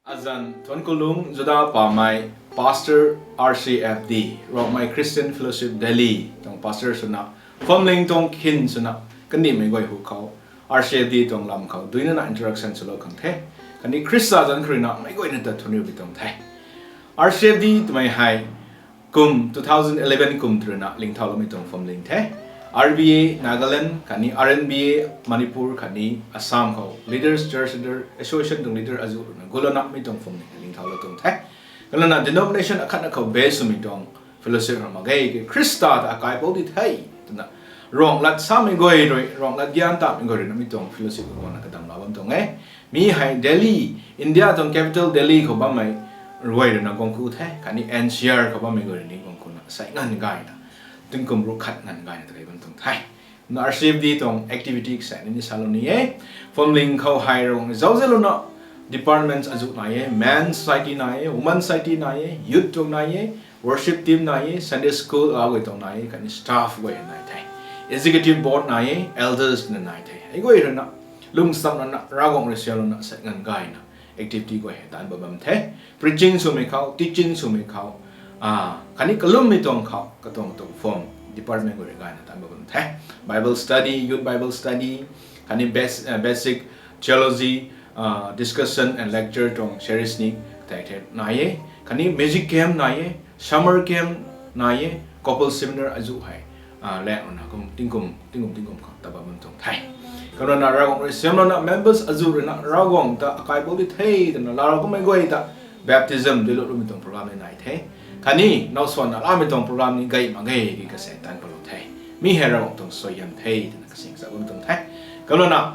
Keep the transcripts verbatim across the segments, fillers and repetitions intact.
Azanc thuanc kulung Juda Pamei, Pastor R C F D, Rongmei Christian Fellowship Delhi tuang pastor swna, phuamling tuang khin swna, kandihmei guay hu khou, R C F D tuang lam khou duinana introduction swlou khang the. Khatni Khrista zanc khou ruina meic guayna ta thuanriu bi tuang the. R C F D twmei hei kum two thousand eleven kum tw ruina lingthauloumei tuang phuamling the. R B A Nagaland khatni R N B A Manipur khatni Assam khou leaders, church leader, association tuang leader azuh ruina gulouna mi tuang phuamling lingthaulou tuang the. Kalouna denomination akhatna khou base swmei tuang fellowship ra mak ge, Khrista ta akaipouc di the twna ruanglat samei guay rui, ruanglat gyan tamei guay ruina mi tuang fellowship khou guangna kadamlou bam tuang e. Mi hei Delhi, India tuang capital Delhi khou bammei guay ruina guang ku the, khatni N C R khou bammei guay rui ni guang kuna sei nganv gayna, tingkum ruh khat nganv gayna ta kei bam tuang the. Na R C F D tuang activity kasei ni ni salou ni e. Phuamling khou hei rui zauzianlouna departments azuh nai e, men society nai e, women society nai e, youth tuang nai e, worship team nai e, Sunday school a guay tuang nai e, khatni staff guay nai the. Executive board nai e, elders na nai the. Hei guay ruina lungsamlouna Ravguangc rui siamlouna sei nganv gayna activity guay hei taanc bam bam the. Preaching swmei khou, teaching swmei khou, khatni kalummei tuang khou katuang katuang form department guay rui gayna taanc bam bam the. Bible study, youth Bible study, khatni bas-, uh, basic theology, uh, discussion and lecture tuang series ni kathei the nai e. Khatni music camp nai e, summer camp nai e, couple seminar azuh hei, uh, lang ruina kum tingkum, tingkum, tingkum khou ta bam bam tuang the. Kalouna Ravguangc rui siamlouna members azuh ruina Ravguangc ta akaipouc di the twna laalou kummei guay ta baptism diluloumei tuang program ni nai the. Khatni now swanna laamei tuang program ni gay mak ge ki kasei taanc palou the. Mi hei Ravguangc tuang suaihiam the twna kasing sa bam tuang the. Kalouna,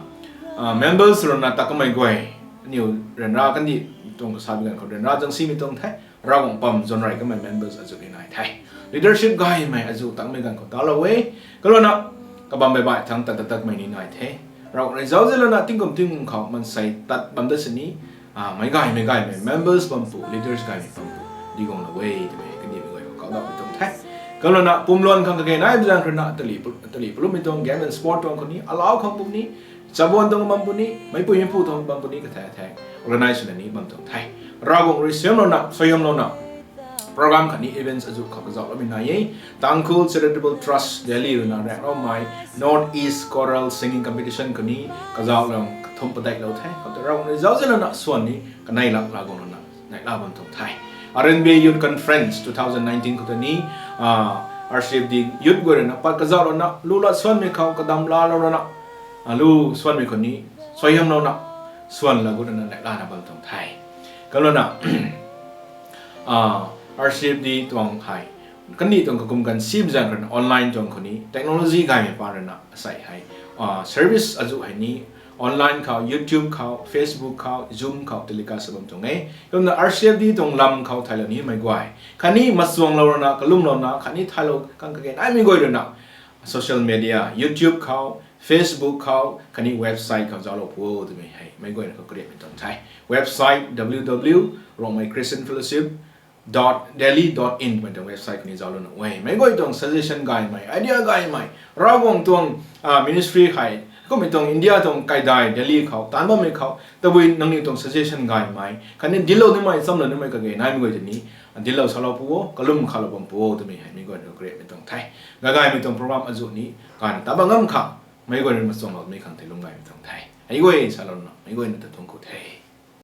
uh, members ruina ta kummei guay, aniw ryanra kandih tuang kasa bi ganv khou ryanra zangsimei tuang the. Ravguangc pam zan rey kamei members azuh ni nai the. Leadership gaymei azuh takmei ganv khou talou e. Kalouna kabam baih baih thangc tat tat takmei ni nai the. Ravguangc rui zauzianlouna tingkum tingkum khou maansei tat bam dat sini, ah, meic gaymei gaymei members bam pu, leaders gaymei bam pu di guanglou e twmei kandihmei guay khou kau dau pi tuang the. Kalouna pumluan khang kage nai bi zaeng ruina tali pu-, tali palummei tuang game and sport tuang khou ni, alau khang pum ni, chabuan tuang bam puni, meicpui meipu tuang bam puni kathei the, organize swna ni bam tuang the. Ravguangc rui siamlouna, suaihiamlouna program khatni events azuh khou kazauhloumei nai e. Tangkhul Charitable Trust Delhi ruina raengloumei North East Choral Singing Competition khou ni kazauhlou kathumh padeihlou the. Khoutei Ravguangc rui zauzianlouna swan ni kanei lak laa guanglouna neihla bam tuang the. R N B A Youth Conference two thousand nineteen khou ta ni, ah, R C F D youth guay ruina pat kazauhlouna lu lat swanmei khou kadam laalou ruina, ah, lu swanmei khou ni suaihiamlouna swan laa gulouna neihlana bam tuang the. Kalouna, ah, R C F D tuang hei kandih tuang kakum ganv sim zaeng ruina online tuang khou ni technology gaymei pa ruina asei hei, ah, service azuh hei ni online khou, YouTube khou, Facebook khou, Zoom khou telecast bam tuang e. Kumna R C F D tuang lam khou thaylou nimei guay khatni machuanglou ruina, kalumlouna khatni thaylou khang kage naimei guay ruina social media, YouTube khou, Facebook khou khatni website khou zauclou pu o twmei hei meic guayna khou kariatmei tuang the. Website W W W dot Rongmei Christian Fellowship dot delhi dot in twmei tuang website khou ni zauclouna e. Meic guay tuang suggestion gaymei, idea gaymei, Ravguangc tuang, ah, ministry hei kummei tuang India tuang kaidai Delhi khou taanc bammei khou tabui nangniw tuang suggestion gaymei khatni dinclou nimei, chamlou nimei kage naimei guay tei ni dinclou salou pu o, kalum khalou bam pu o twmei hei meic guayna khou kariatmei tuang the. Gaygaymei tuang program azuh ni gayna ta bam ngam khang meic guayna machuangloumei khang thei lum gaymei tuang the. Hei guay salouna meic guayna ta thuanc ku the.